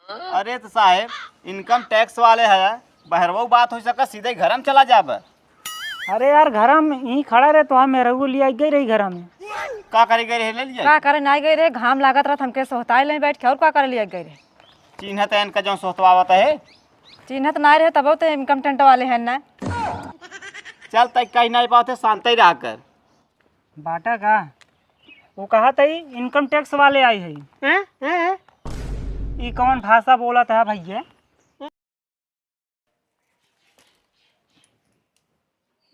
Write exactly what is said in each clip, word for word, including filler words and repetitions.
अरे तो साहेब, income tax वाले है, बहरवऊ बात हो सका, सीधे घर में चला जाबे। अरे यार, घर में ही खड़ा रहे, तो हम मेहरऊ लिया गई रही घर में। का करे गए रहे, ले लिया? का करे नाई गए रहे, घाम लागत रहत, हमके सोहताए ले बैठ के, और का करे लिया गए रहे? चिन्हत है इनका, जो सोहतवावत है। चिन्हत नाई रहे, तबो तो income tax वाले हैं ना। चल, तय कहीं नाई पावत है, शांत ही रहा कर। बाटा का? वो कहा तई income tax वाले आई है। हैं? हैं? हैं? ई कौन भाषा बोलत है भैया?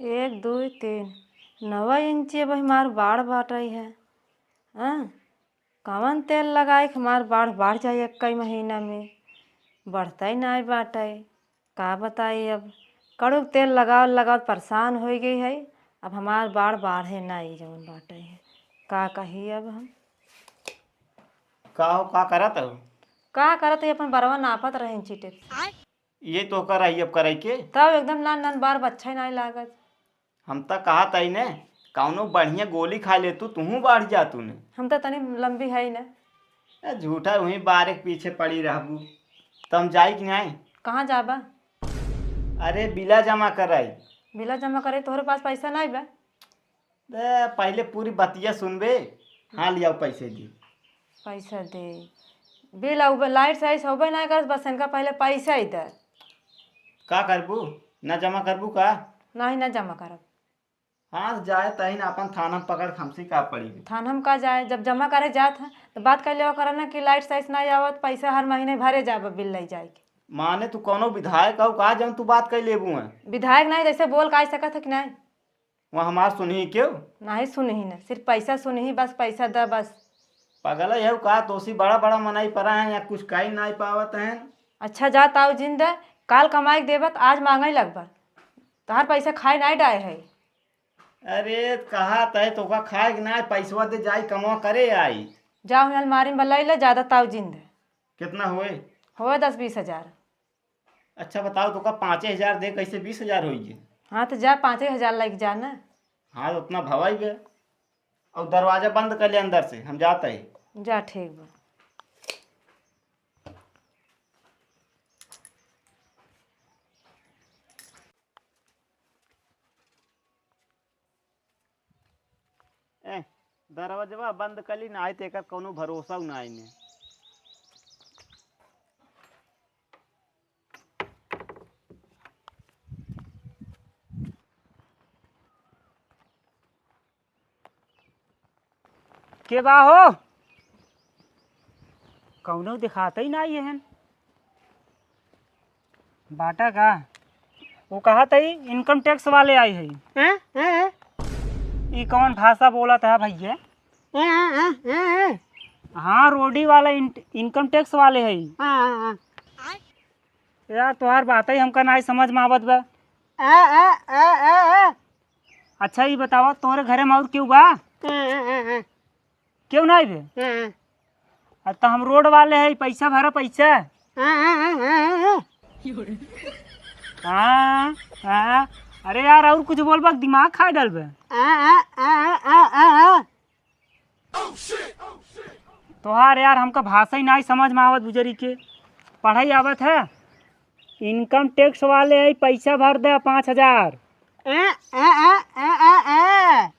एक, दुई, तीन, नवा इंची अब हमार बाढ़ बाटई है। हाँ? कवन तेल लगाई के हमार बाढ़ बाढ़ जाई एक कई महीना में? बढ़तई नाई बाटई। का बताई अब, कड़ुक तेल लगावत लगावत परेशान होइ गई है। अब हमार बाढ़ बाढ़े नाई जौन बाटई है। का कही अब हम? का हो, का करत हो? का करत है, अपन बरवा नापत रहे इंची टेप। ये तो कर रही अब करे के? तब एकदम नान नान बार बच्चा ही नाई लागत। हम त कहत हई ने, कौनो बढ़िया गोली खा ले तू, तुहूँ बाढ़ जा तू ने। हम त तनी लंबी है ही ना। ए, झूठा वहीं बारे के पीछे पड़ी रहबू। त हम जाई कि नाई? कहाँ जाबा? अरे, बिला जमा कराई। बिला जमा करे, तोहरे पास पैसा नाई बा? ए, पहले पूरी बतिया सुनबे। हाँ, लियाओ पैसे दी। पैसा दे। बिल आउबे, लाइट से आइस होबे नाई करत, बस इनका पहले पैसा ही दे। का करबू? ना जमा करबू का? नहीं, ना जमा करब। हाँ, जाए तही ना, अपन थाना में पकड़, हमसे का पड़ी? थाना में का जाए, जब जमा करे जात है, तो बात कर लेवा करा ना कि लाइट साइस ना आवत, पैसा हर महीने भरे जाबे बिल ले जाए के। माने तू कौनो विधायक हऊ का, जौन तू बात कर लेबू हैं? विधायक नहीं, जैसे बोल का सकत है कि नहीं? वहाँ हमार सुनही क्यों? नहीं सुनही ना, सिर्फ पैसा सुनही, बस पैसा द बस। पगल है का? तोसी बड़ा बड़ा मनई परा है, या कुछ कही नहीं पावत हैं। अच्छा जा ताऊ जिंद, काल कमाई के देबत, आज मांगे लगबत। तहार पैसा खाए नहीं डाए है। अरे, कहा तय तोका खाए के ना, पैसवा दे, जाई कमवा करे आई। जाओ, हम अलमारी में बलाई ले, ज्यादा ताऊ जिंद। कितना होए? होए दस बीस हजार। अच्छा बताओ, तोका पाँचे हजार दे, कैसे बीस हजार होई गे? हाँ, तो जा, पाँचे हजार लेके जा ना। हाँ, तो उतना भवाई बे। और दरवाजा बंद कर ले अंदर से, हम जाते हैं। जा, ठीक बा। ए, दरवाजवा बंद कर ली, नाई तो एकर कौनो भरोसा नाई ने। के बा हो? कौनो दिखाते ही नाई है। बाटा का? वो कहा तई income tax वाले आई है। हैं? हैं? हैं? ई कौन भाषा बोलत है भैया? हैं, हैं, हैं, हैं, हैं। हाँ, रोडी वाला इन-, income tax वाले है। हाँ, हाँ, हाँ। यार, तोहार बात ही हमका नाई समझ में आवत बा। आ, आ, आ, आ, आ। अच्छा, ई बतावा, तोहरे घरे में और केहू बा? आ, आ, आ, आ। केहू नाई बे? आ, आ। आ, तो हम रोड वाले है, पैसा भरा, पैसा। आ, आ, आ, आ, आ। हाँ, हाँ। अरे यार, और कुछ बोलबा, दिमाग खा डालबे। आ, आ, आ, आ, आ, आ। तोहार यार हमका भाषा ही नाई समझ में आवत बुजरी के। पढ़ाई आवत है, income tax वाले है, पैसा भर दे पाँच हजार। ए, ए, ए, ए, ए, ए।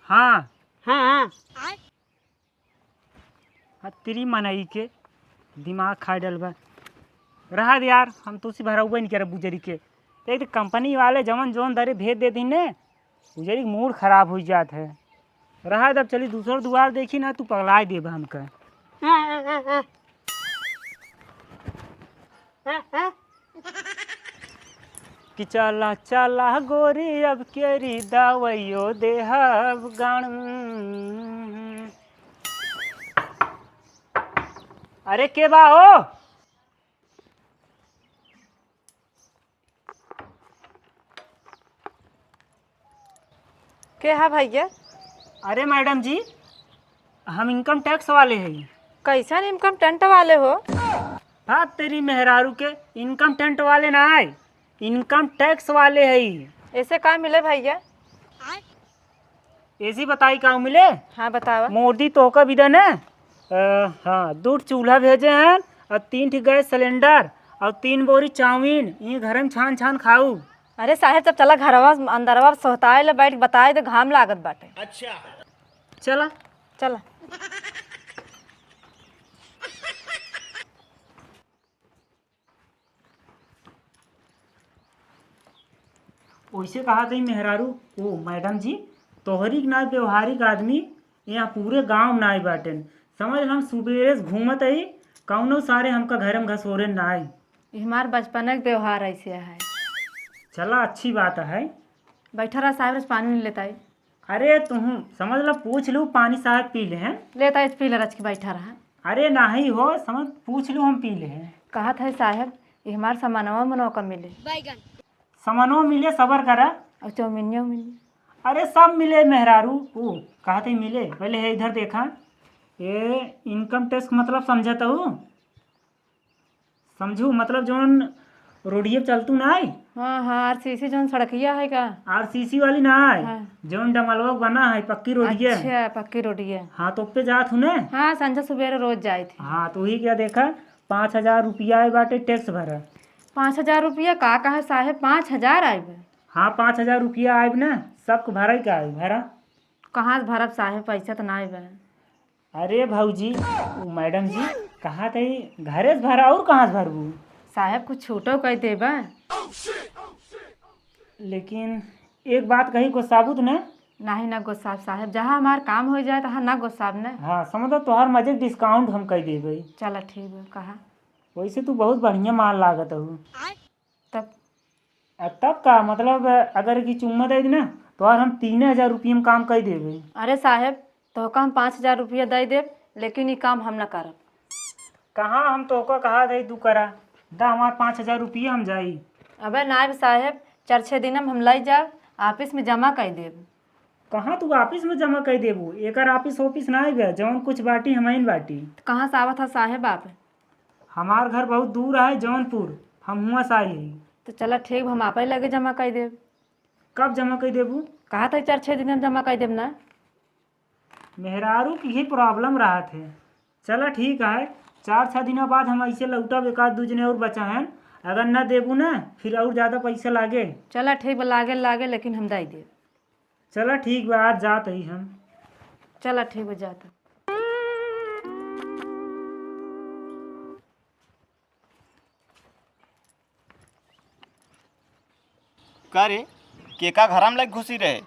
हाँ। हाँ, हाँ। हाँ, तेरी मनई के दिमाग खा डलबा। रहा दे यार, हम तो उसी भरउबे नहीं करे बुजरी के। एक तो कंपनी वाले जवन जवन दरे भेज दे दिन ने, उजरी के मूड खराब हो जात है। रहा दे, अब चली दूसर दुआर देखी ना, तू पगलाए देबा हमका। कि चला चला गोरी, अब केरी दवाइयो देहब गान। अरे के बा हो? के हा भैया? अरे मैडम जी, हम income tax वाले हैं। कैसन income tax वाले हो? हाँ, तेरी मेहरारू के income tax वाले ना आए, income tax वाले हैं। ऐसे का मिले भैया? ऐसी बताई का मिले? हाँ, बतावा। मोदी तोहका बिदा ने, अ, हाँ, दू ठो चूल्हा भेजे हैं और तीन ठी गैस सिलेंडर और तीन बोरी चाउमीन, ई घर में छान छान खाऊ। अरे साहेब, तब चला घरवा अंदरवा सोहताए ले बैठ के बताए दे, घाम लागत बाटे। चला। चला। ओइसे कहा थई मेहरारू, ओ मैडम जी, तोहरी के नाई व्यवहारिक आदमी यहाँ पूरे गांव में नाई बाटेन। समझ ल, हम सुबेरे से घूमत हई, कौनो सारे हमका घर में घसोरे नाई। ई हमार बचपन के व्यवहार ऐसे है। चला, अच्छी बात है। बैठा रहा साहब, रोज पानी नहीं लेता है। अरे तुहूँ समझ ला, पूछ लू, पानी साहब पी ले हैं। लेता है, पी ले रच के बैठा रहा। अरे नाही हो, समझ, पूछ लू, हम पी ले हैं। कहत है साहब, ये हमार सामानवा मनवा कम मिले। सामानवा मिले, सबर करा। और चौमिनियो मिले। अरे सब मिले मेहरारू, ऊ कहत है मिले। पहले है इधर देखा, ये इनकम टैक्स मतलब समझत हूँ? समझू, मतलब जौन रोडिये पे चलतू ना है? हाँ, हाँ, आरसीसी जौन सड़किया है का? आरसीसी वाली ना है, हाँ। जौन डमलवा बना है, पक्की रोडिये। अच्छा, पक्की रोडिये। हाँ, तो पे जात हूँ ना? हाँ, संझा सुबेरे रोज जाए थे। हाँ, तो वही क्या देखा, पाँच हजार रुपया आए बाटे टैक्स भरा। पाँच हजार रुपया का कहा साहेब, पाँच हजार आए बा? हाँ, पाँच हजार रुपया आए ना, सबको भरा ही का है, भरा। कहाँ से भरब साहेब, पैसा तो ना आए बा। अरे भौजी, उ मैडम जी, कहा तई घरे से भरा, और कहाँ से भरबू? साहेब, कुछ छूटो कह देबा। लेकिन एक बात कही, गुस्साबू तो ना? नाही ना गुस्साब साहेब, जहाँ हमार काम हो जाए, तहाँ ना गुस्साब ना। हाँ, समझ लो, तोहार मजे डिस्काउंट हम कह देबे। चला ठीक बा, कहा। वैसे तू बहुत बढ़िया माल लागत हूँ। तब? आ, तब का, मतलब, अगर कि चुम्मा दे दी ना, तो और हम तीन हजार रुपये में काम कर देबे। अरे साहेब, तोहका हम पाँच हजार रुपया दे देब, लेकिन ई काम हम ना करब। कहाँ हम तोहका कहा दे तू करा, दा हमार पाँच हजार रुपया, हम जाई। अबे नायब साहेब, चार छः दिन में हम लई जाब, ऑफिस में जमा कर देब। कहाँ तू ऑफिस में जमा कर देबू? एकर ऑफिस ऑफिस ना आइबे, जौन कुछ बाटी हमाइन बाटी। तो कहाँ से आवत है साहेब आप? हमार घर बहुत दूर है जौनपुर, हम हुआं से आई हई। तो चला ठीक बा, हम आपे लगे जमा कर देब। कब जमा कर देबू? कहा था चार छः दिन में जमा कर देब ना। मेहरारू की ही प्रॉब्लम रहत है। चला ठीक है, चार छः दिनों बाद हम ऐसे लौटब, एक आध दू जने और बचा हैं, अगर ना देबू ना फिर और ज़्यादा पैसा लागे। चला ठीक बा, लागे लागे, लेकिन हम दे देब। चला ठीक बा, आज जात हई हम। चला ठीक बा, जात। का रे, केका घरम लग घुसी रहे?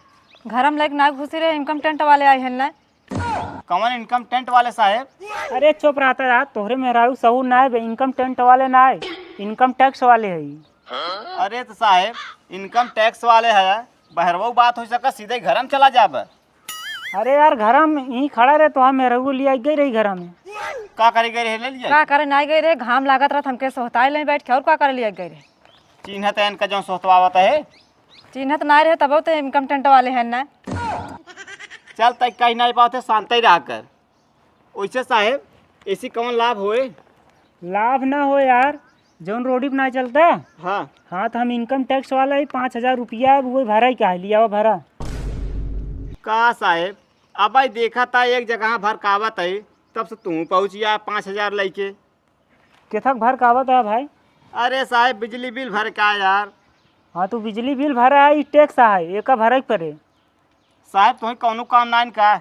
घरम लग ना घुसी रहे, इनकम टेंट वाले आए हैं ना। कौन इनकम टेंट वाले साहेब? अरे चुप रहता यार, तोहरे मेहरारू सहूर ना है, इनकम टेंट वाले ना है, इनकम टैक्स वाले है। अरे तो साहेब, इनकम टैक्स वाले है, बहरवऊ बात हो सका, सीधे घरम चला जाब। अरे यार, घरम यहीं खड़ा रहे, तो हम मेहरारू लिया गई रही घरम। का करे गई रहे, ले लिया? का करे ना गई रहे, घाम लागत रहत, हमके सोहताए ले बैठ के, और का करे लिया गई रहे? चिन्हत है इनका जौन सोहतवावत है। चिन्हत ना रहे, तब तो इनकम टेंट वाले हैं ना। चल, तय कहीं नहीं पाते, शांत ही रहा कर। ओइसे साहेब, एसी कौन लाभ होए? लाभ ना हो यार, जौन रोडी पे ना चलता। हाँ। हाँ, तो हम इनकम टैक्स वाला ही, पाँच हजार रुपया अब वही भरा ही का है, लियावा भरा। का साहेब, अब भाई देखा था एक जगह भर कावत है, तब से तू पहुँचिया पाँच हजार लेके। केथक भर कावत है भाई? अरे साहेब, बिजली बिल भर का यार। हाँ, तू बिजली बिल भरा है, ई टैक्स है, एका भरे के पड़े। साहेब, तोहे कौनो काम नाइन का?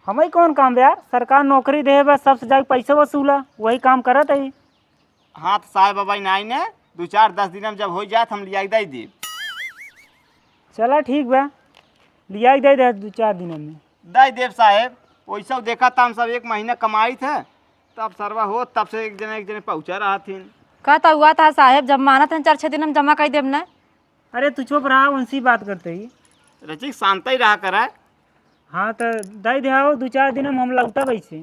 हमई कौन काम बे यार? सरकार नौकरी दे बस, सबसे जाके पैसा वसूला, वही काम करत है। हाँ, तो साहेब, अब नाइन है, दो चार दस दिन में जब हो जात, हम लिया के दे देब। चला ठीक बा, लिया के दे दे दो चार दिन में। दे देब साहेब, वैसे देखा था हम सब एक महीना कमाई थे, तब सरवा हो, तब से एक जने एक जने पहुँचा रहा थी। का तो हुआ था साहेब, जब मानत हैं चार छः दिन में जमा कर देब ना। अरे तू चुप रहा, उनसे ही बात करते ही। रचिक शांत ही रहा करा। हाँ, तो दे दे, आओ, दो चार दिन में हम लौटब ऐसे।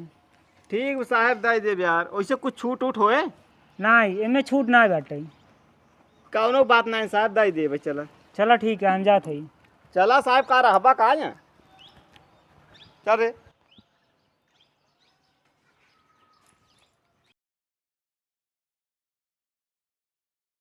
ठीक बा साहेब, दे देब यार। वैसे कुछ छूट उट होए? नहीं, एमे छूट ना बाटे। कौनो बात नहीं साहेब, दे देब, चला। चला ठीक है, हम जात हई। चला साहेब, का रहबा का यहाँ? चल रे।